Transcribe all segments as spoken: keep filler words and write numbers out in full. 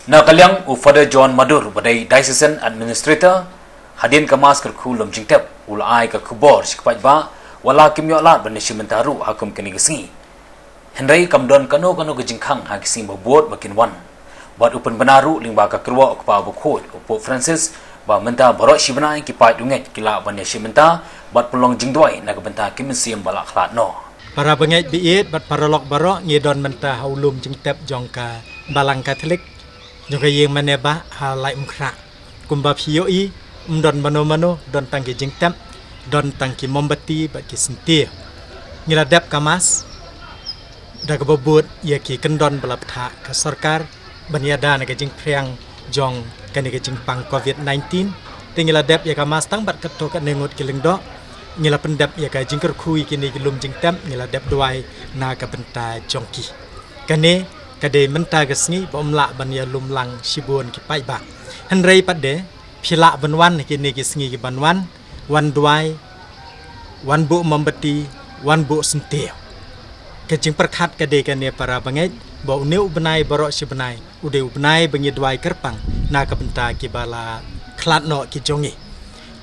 Na ka liang u Father John Madur, ba dei Diocesan Administrator, hadien ka Mass kyrkhu lum jingtep, u la ai ka khubor sha ki paidbah, wat la kim ïoh lad ban ïashim bynta ruh ha kum kane ka sngi. Hynrei kam don kano kano ka jingkhang ha ki sngi ba bud ba kin wan. Bad u pynbna ruh lyngba ka kyrwoh u Kpa Bakhuid, u Pope Francis, ba mynta baroh shi bnai ki paid u ngeit ki lah ban ïashim bynta, bad pynlong jingduwai na ka bynta ki mynsiem ba la khlad noh. Para bangeit baieit bad paralok baroh, ngi don mynta ha u lum jingtep jong ka Balang Katholik jong ka Ïingmane Bah ha Laitumkhrah. Kumba phi ïohi, ym don mano mano, don tang ki jingtep, don tang ki mombati bad ki syntiew. Ngi la dep ka Mass da kaba bud ïa ki kyndon ba la bthah ka sorkar ban ïada na ka jingphriang jong kane ka jingpang covid nineteen. Te ngi la dep ïa ka Mass tang bad katto katne ngut ki lyngdoh. Ngi la pyndep ïa ka jingkyrkhu ïa kine ki lum jingtep, ngi la dep duwai na ka bynta jong ki. Kane ka dei mynta ka sngi ba ym lah ban ïalum lang shibun ki paidbah. Hynrei pat de, phi lah ban wan ha kine ki sngi ki ban wan, wan duwai, wan buh mombati, wan buh syntiew. Ka jingpyrkhat ka dei kane para bangeit, ba une u bnai baroh shi bnai u dei u bnai ba ngi duwai kyrpang na ka bynta ki ba la khlad noh ki jong ngi.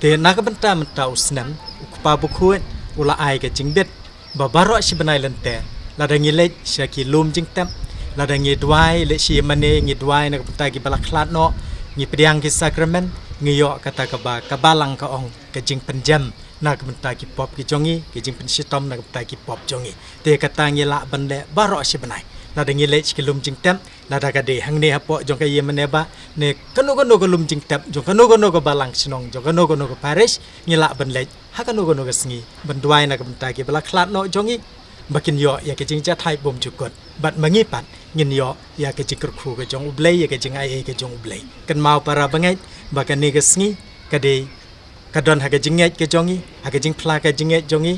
Te na ka bynta mynta u snem, u Kpa Bakhuid u la ai ka jingbit ba baroh shi bnai lynter, lada ngi leit sha ki lum jingtep, lada ngi duwai, leit sha ïingmane, ngi duwai na ka bynta ki ba la khlad noh, ngi pdiang ki sakramen, ngi ïoh kata kaba ka Balang ka ong ka jingpynjem na ka bynta ki pop ki jong ngi, ka jingpynshitom na ka bynta ki pop jong ngi. Te kata ngi lah ban leh baroh shi bnai, lada ngi leit sha ki lum jingtep, lada ka dei hangne hapoh jong ka Ïingmane Bah, ne kano kano ka lum jingtep jong kano kano ka balang shnong, jong kano kano ka parish, ngi lah ban leit ha kano kano ka sngi ban duwai na ka bynta ki ba la khlad noh jong ngi, ba kin ïoh ïa ka jingjahthait bymjukut. Bad ma ngi pat ngin ïoh ïa ka jingkyrkhu ka jong U Blei, ïa ka jingaiei ka jong U Blei. Kynmaw para bangeit, ba kane ka sngi ka dei, ka don ha ka jingngeit ka jong ngi, ha ka jingphla ka jingngeit jong ngi.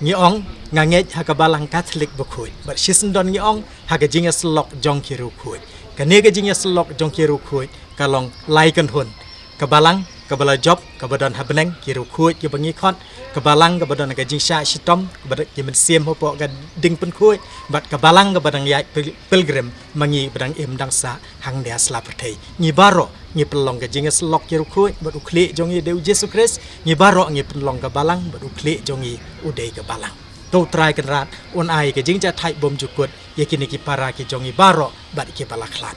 Ngi ong, nga ngeit ha ka Balang Katholik bakhuid. Bad shisien don ngi ong, ha ka jingïasyllok jong ki riewkhuid. Kane ka jingïasyllok jong ki riewkhuid ka long lai kynhun. Ka Balang kaba la jop, kaba don ha bneng, ki riewkhuid kiba ngi khot. Ka Balang kaba don ha ka jingshah shitom, kaba don ki mynsiem hapoh ka diengpynkhuid. Bad ka Balang kaba dang ïaid pil-, pilgrim ma ngi ba dang im dang sah hangne ha sla pyrthei. Ngi baroh ngi pynlong ka jingïasyllok ki riewkhuid bad U Khlieh jong ngi u dei U Jisu Khrist. Ngi baroh ngi pynlong ka Balang bad U Khlieh jong ngi u dei ka Balang. To U Trai Kynrad un ai ka jingjahthait bymjukut ïa kine ki para ki jong ngi baroh bad ki ba la khlad.